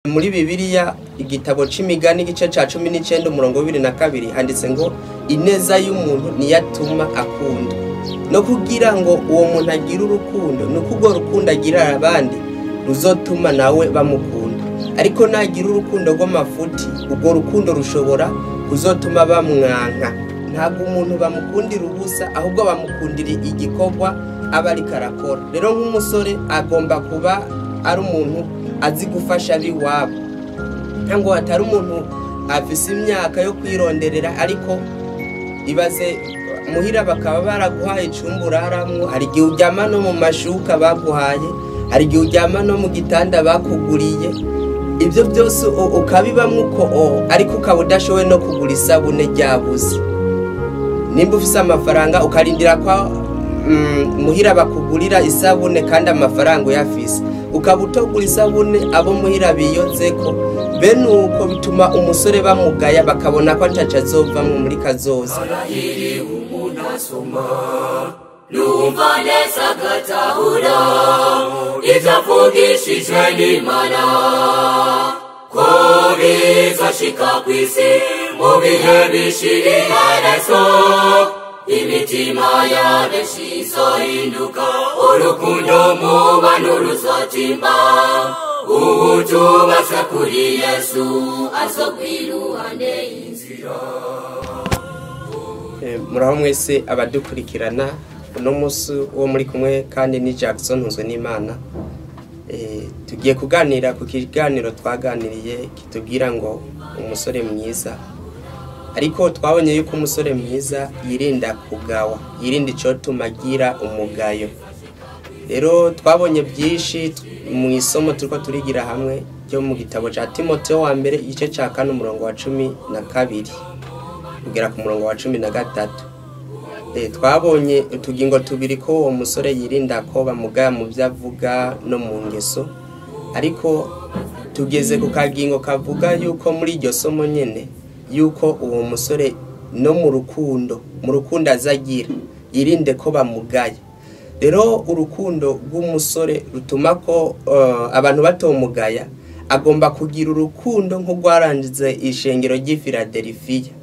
Muri Bibiliya igitabo c'imigani igice ca 19 umurongo 22 handitse ngo ineza y'umuntu niyatuma akunda. No kugira ngo uwo muntu agire urukundo, nuko urwo rukundo agirira abandi ruzotuma nawe bamukunda. Ariko nagira urukundo rw'amafuti, urwo rukundo rushobora kuzotuma bamwanka. Ntabwo umuntu bamukundira ubusa, ahubwo bamukundira igikorwa aba ariko arakora. Rero nk'umusore agomba kuba ari umuntu azi gufasha abiwabo, ntabwo atari umuntu afise imyaka yo kwironderera, ariko ibaze muhira bakaba baraguhaye icumba uraramwo, hari igihe uryama no mu mashuka baguhaye, hari igihe uryama no mu gitanda bakuguriye, ibyo byose ukabibamwo uko ariko ukaba udashoboye no kugura isabune ryabuze. Nimba ufise amafaranga ukarindira ko muhira bakugurira isabune kandi amafaranga uyafise, ukaba utogura isabune abo muhira biyozeko. Bene uko bituma umusore bamugaya, bakabona ko ataco azovamwo muri kazoza. Arahiri umuntu asoma numva neza agatahura ivyo avugishijwe n'Imana, ko bizoshika kw'isi mu bihe bishira iherezo, imitima ya benshi izohinduka, urukundo mu bantu ruzotimba, uwutubatse kuri Yesu azokwiruhande y'inzira. Muraho mwese abadukurikirana, uno munsi wo muri kumwe kandi ni Jackson Ntunzwenimana. Tugiye kuganira ku kiganiro twaganiriye kitubwira ngo umusore mwiza. Ariko twabonye yuko umusore mwiza yirinda kugawa, yirinda icotuma agira umugayo. Rero twabonye byinshi mu isomo turiko turigira hamwe ryo mu gitabo ca Timoteyo wa mbere igice ca 4 umurongo wa 12 kugera ku murongo wa 13. Twabonye utugingo tubiri ko uwo musore yirinda ko bamugaya mu byo avuga no mu ngeso, ariko tugeze ku kagingo kavuga yuko muri iryo somo nyene yuko uwo musore no mu rukundo, mu rukundo azagira yirinde ko bamugaya. Rero urukundo rw'umusore rutuma ko abantu batomugaya, agomba kugira urukundo nk'urwarangize ishengero ry'i Philadelphia.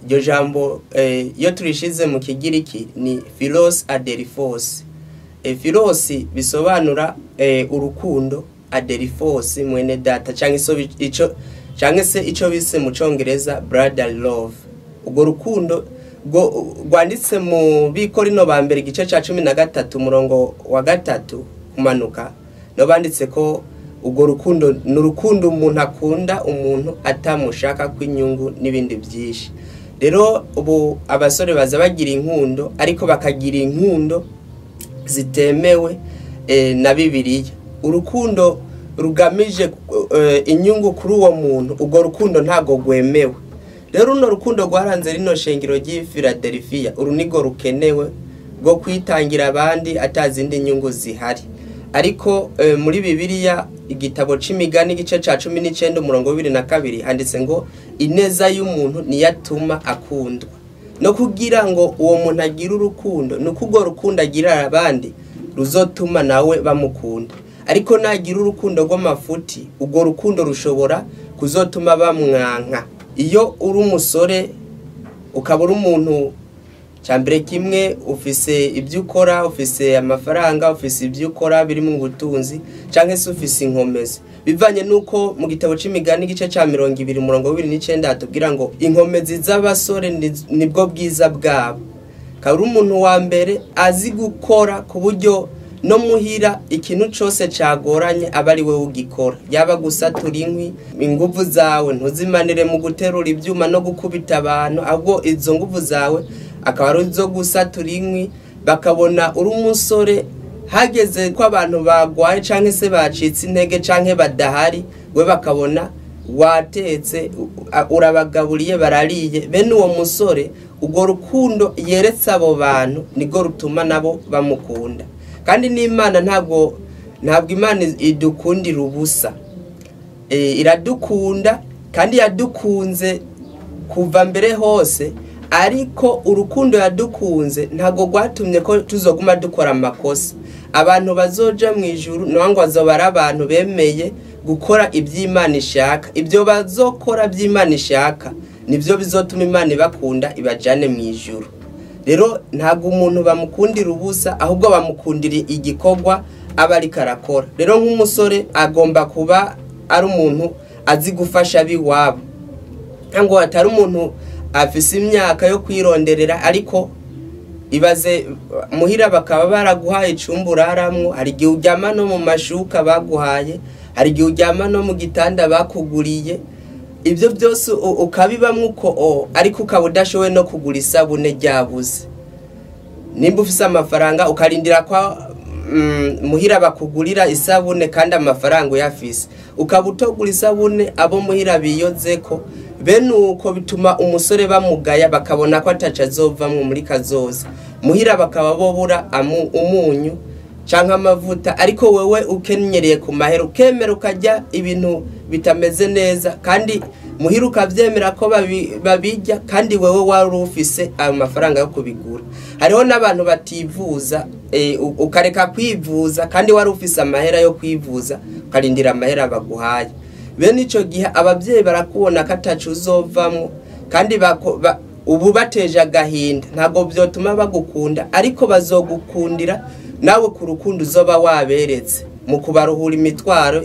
Iryo jambo iyo turishize mu Kigiriki ni philos adelphos. Philos bisobanura urukundo, adelphos mwene data, canke se ico bise mu Congereza brother love. Urwo rukundo rwanditse mu Bikorino ba mbere igice ca 13 umurongo wa 3 kumanuka, no banditse ko urwo rukundo ni urukundo umuntu akunda umuntu atamushaka kw'inyungu n'ibindi byinshi. Rero ubu abasore baza bagira inkundo, ariko bakagira inkundo zitemewe na Bibiliya. Urukundo rugamije inyungu kuri uwo muntu, urwo rukundo ntago rwemewe. Rero runo rukundo rwaranze rino shengero ry'i Philadelphia, uru nigo rukenewe rwo kwitangira abandi atazindi nyungu zihari. Ariko muri Bibiliya igitabo c'imigani igice ca 19 umurongo 22 handitse ngo ineza y'umuntu niyatuma akundwa. No kugira ngo uwo muntu agire urukundo, nuko urwo rukundo agirira abandi ruzotuma nawe bamukunda. Ariko nagira urukundo rw'amafuti, urwo rukundo rushobora kuzotuma bamwanka. Iyo uri umusore ukaba uri umuntu cambere kimwe ufise ibyo ukora, ufise amafaranga, ufise ibyo ukora biri mu butunzi, canke se ufise inkomezi, bivanye nuko mu gitabo c'imigani igice ca 20 umurongo 29 hatubwira ngo inkomezi z'abasore nibwo bwiza bwabo. Kaba uri umuntu wa mbere azi gukora ku buryo no muhira ikintu cose cagoranye aba ari wewe ugikora, yaba gusatura inkwi, inguvu zawe ntuzimanire mu guterura ivyuma no gukubita abantu, ahubwo izo nguvu zawe akaba ari izo gusatura inkwi. Bakabona uri umusore hageze ko abantu bagwaye canke se bacitse intege canke badahari, we bakabona watetse, urabagaburiye, barariye. Bene uwo musore urwo rukundo yeretse abo bantu nirwo rutuma nabo bamukunda. Kandi n'Imana ntabwo Imana idukundira ubusa. Iradukunda kandi yadukunze kuva mbere hose, ariko urukundo yadukunze ntabwo rwatumye ko tuzoguma dukora amakosa. Abantu bazoja mu ijuru no ngo bazobara abantu bemeye gukora iby'Imana ishaka. Ibyo bazokora by'Imana ishaka nibyo bizotuma Imana ibakunda ibajane mu ijuru. Rero ntabwo umuntu bamukundira ubusa, ahubwo bamukundira igikorwa aba ariko arakora. Rero nk'umusore agomba kuba ari umuntu azi gufasha abiwabo, ngo atari umuntu afise imyaka yo kwironderera, ariko ibaze muhira bakaba baraguhaye icumba uraramwo, hari igihe uryama no mu mashuka baguhaye, hari igihe uryama no mu gitanda bakuguriye, ibyo byose ukabibamwo uko, ariko ukaba udashoboye no kugura isabune ryabuze. Nimba ufise amafaranga ukarindira ko muhira bakugurira isabune kandi amafaranga uyafise, ukaba utogura isabune abo muhira biyozeko. Bene uko bituma umusore bamugaya, bakabona ko ataco azovamwo muri kazoza. Muhira bakaba bobura umunyu canke amavuta, ariko wewe ukenyereye ku mahera, ukemera ukarya ibintu bitameze neza, kandi muhira ukavyemera ko babirya, kandi wewe wari ufise ayo mafaranga yo kubigura. Hariho n'abantu bativuza, ukareka kwivuza kandi wari ufise amahera yo kwivuza, ukarindira amahera baguhaye. Bene ico gihe abavyeyi barakubona ko ataco uzovamwo, kandi ubu bateje agahinda. Ntabwo vyotuma bagukunda, ariko bazogukundira nawe ku rukundo uzoba waberetse mu kubaruhura imitwaro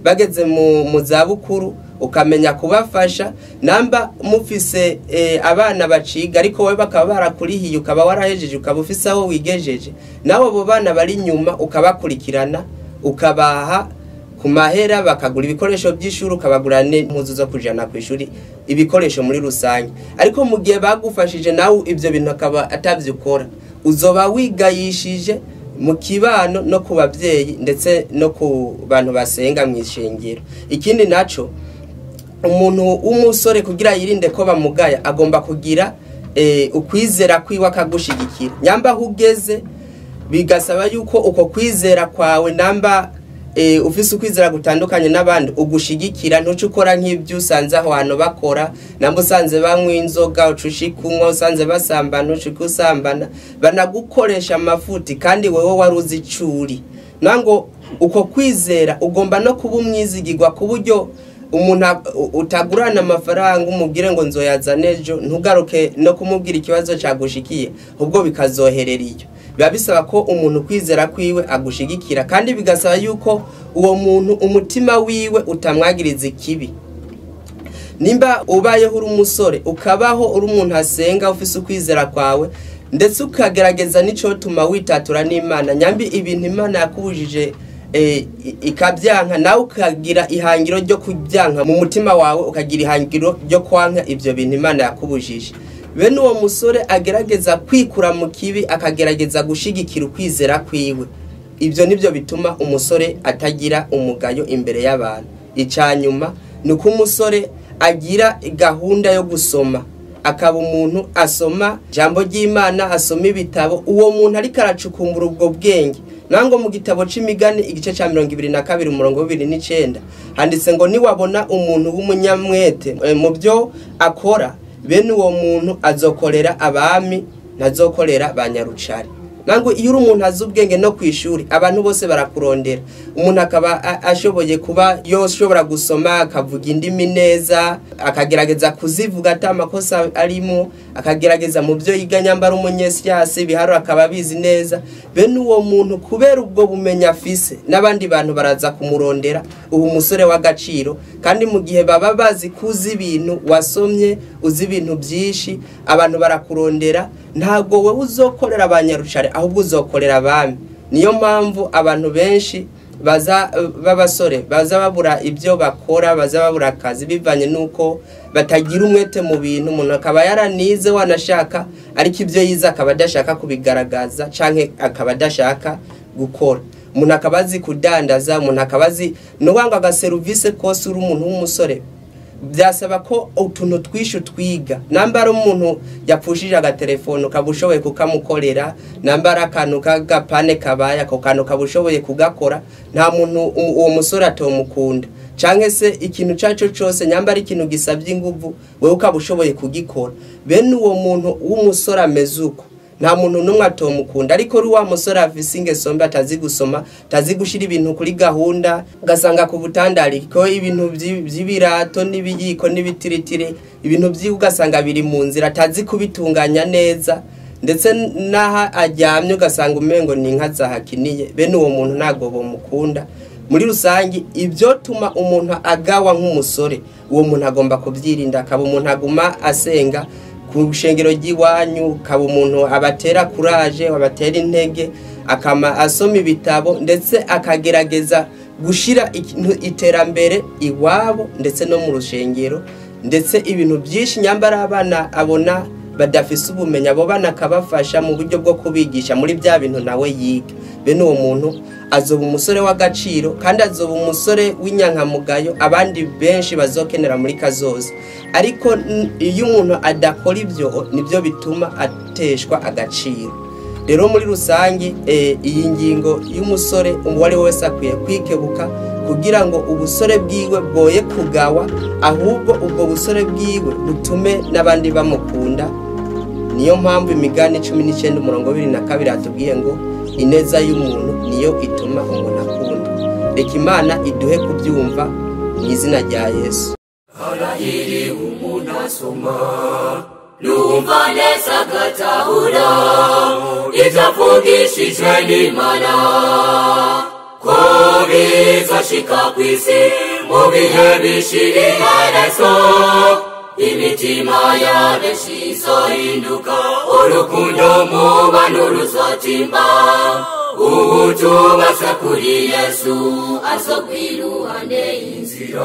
bageze mu zabukuru, ukamenya kubafasha. Namba mufise abana baciga ariko wowe bakaba barakurihiye, ukaba warahejeje, ukaba ufise aho wigejeje, nawe abo bana bari inyuma ukabakurikirana, ukabaha ku mahera bakagura ibikoresho by'ishuri, ukabagura n'impuzu zo kujana ku ishuri, ibikoresho muri rusange. Ariko mu gihe bagufashije nawe ibyo bintu akaba atavyukora, uzoba wigayishije mu kibano no ku babyeyi ndetse no ku bantu basenga mu ishengero. Ikindi naco, umuntu w'umusore kugira yirinde ko bamugaya agomba kugira ukwizera kwiwe akagushigikira. Nyamba aho ugeze bigasaba yuko uko kwizera kwawe, namba ufise ukwizera gutandukanye n'abandi, ugushigikira. Ntuce ukora nk'ibyo usanze aho hantu bakora. Namba usanze banywa inzoga uca ushikunywa, usanze basambana uca usambana, banagukoresha amafuti kandi wewe wari uzi icuri. Nango uko kwizera ugomba no kuba umwizigirwa, ku buryo umuntu utagurana amafaranga umubwire ngo nzoyazane ejo, ntugaruke no kumubwira ikibazo cagushikiye, ubwo bikazoherera iyo. Biba bisaba ko umuntu kwizera kwiwe agushigikira, kandi bigasaba yuko uwo muntu umutima wiwe utamwagiriza ikibi. Nimba ubayeho uri umusore, ukabaho uri umuntu asenga, ufise ukwizera kwawe, ndetse ukagerageza n'icotuma witatura n'Imana, nyambi ibintu Imana yakubujije ikabyanka, nawe ukagira ihangiro ryo kubyanka mu mutima wawe, ukagira ihangiro ryo kwanka ibyo bintu Imana yakubujije. Bene uwo musore agerageza kwikura mu kibi, akagerageza gushigikira ukwizera kwiwe. Ibyo nibyo bituma umusore atagira umugayo imbere y'abantu. Icanyuma ni uko umusore agira gahunda yo gusoma, akaba umuntu asoma jambo ry'Imana, asoma ibitabo. Uwo muntu ariko aracukumbura ubwo bwenge. Nango mu gitabo c'Imigani igice ca 22 umurongo wa 29 handitse ngo niwabona umuntu w'umunyamwete mu byo akora, bene uwo muntu azokorera abami ntazokorera banyarucari. Nango iyo uri umuntu azi ubwenge no kwishuri, abantu bose barakurondera. Umuntu akaba ashoboye kuba yoshobora gusoma, akavuga indimi neza, akagerageza kuzivuga ata makosa arimo, akagerageza mu byo yiga nyambara umunyesiyansi, ibiharuro akaba abizi neza. Bene uwo muntu kubera ubwo bumenya afise, n'abandi bantu baraza kumurondera, ubu umusore w'agaciro. Kandi mu gihe baba bazi kuzi ibintu wasomye, uzi ibintu byinshi, abantu barakurondera. Ntabwo wewe uzokorera abanyarucare, ahubwo uzokorera abami. Niyo mpamvu abantu benshi baza b'abasore baza babura ibyo bakora, baza babura akazi, bivanye nuko batagira umwete mu bintu. Umuntu akaba yaranize wanashaka, ariko ibyo yize akaba adashaka kubigaragaza, canke akaba adashaka gukora. Umuntu akaba azi kudandaza, umuntu akaba azi no aga service kose. Uri umuntu w'umusore byasaba ko utuntu twishu twiga. Namba ari umuntu yapfushije agatelefone ukaba ushoboye kukamukorera, namba ari akantu k'agapane kabaye, ako kantu ukaba ushoboye kugakora, nta muntu uwo musore atomukunda. Canke se ikintu caco cose, nyamba ari ikintu gisabye inguvu, wewe ukaba ushoboye kugikora. Bene uwo muntu w'umusore ameze uko, Nta muntu n'umwe atomukunda. Ariko uri wa musore afise ingeso mbi, atazi gusoma, atazi gushira ibintu kuri gahunda, ugasanga ku butandari ko ibintu vy'ibirato n'ibiyiko n'ibitiritiri, ibintu vyiwe ugasanga biri mu nzira, atazi kubitunganya neza, ndetse n'aho aryamye ugasanga umengo ni inka zahakiniye. Bene uwo muntu ntabwo bomukunda. Muri rusange, ibyo tuma umuntu agawa nk'umusore, uwo muntu agomba kubyirinda, akaba umuntu aguma asenga ku rushengero ry'iwanyu, akaba umuntu abatera kuraje, abatera intege, akama asoma ibitabo, ndetse akagerageza gushira iterambere iwabo ndetse no mu rushengero, ndetse ibintu byinshi nyambara abana abona badafise ubumenyi, abo bana akabafasha mu buryo bwo kubigisha muri bya bintu nawe yiga. Bene uwo muntu azoba umusore w'agaciro, kandi azoba umusore w'inyankamugayo abandi benshi bazokenera muri kazoza. Ariko iyo umuntu adakora ibyo, nibyo bituma ateshwa agaciro. Rero muri rusange, iyi ngingo y'umusore, uwo ari we wese akwiye kwikebuka kugira ngo ubusore bwiwe bwoye kugawa, ahubwo ubwo busore bwiwe butume n'abandi bamukunda. Niyo mpamvu Imigani 19 umurongo 22 atubwiye ngo ineza y'umuntu niyo ituma umuntu akunda. Reka Imana iduhe kubyumva mu izina rya Yesu. Harahiri umuntu asoma, numva neza agatahura ibyo avugishijwe n'Imana, ko bizoshika ku isi mu bihe bishira iherezo. Imitima ya benshi izohinduka, urukundo mu bantu ruzotimba. Ubu tubasa kuri Yesu, azokwiruhande inzira.